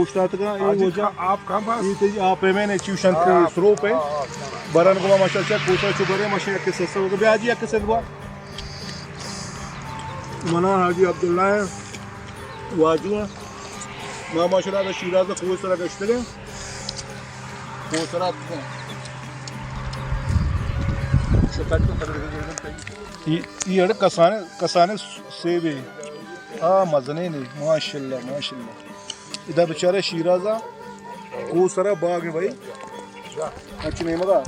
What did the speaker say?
استاد کا، اے حاجی وجہ۔ آپ کہاں پاس؟ اے تئی آپ ہے، میں نے چیو شنت ہاں۔ سروپ ہے۔ ہاں، ہاں۔ برن کو ماشاءاللہ، کوشا چو برے، ماشاءاللہ، یک سستا ہوگا۔ بیا جی، یک سستا۔ منا حاجی عبداللہ ہے، واجو ہے۔ ما ماشاءاللہ، شیراز کو سرا گشتگے۔ کو سرا۔ اے، اے اڑ کسانے، کسانے سیبے۔ آ، مزنیں نے، ماشاءاللہ، ماشاءاللہ۔ ادا بیچارہ شیرازا، کو سرا باغ ہے بھائی۔ اچھا، نیمگا۔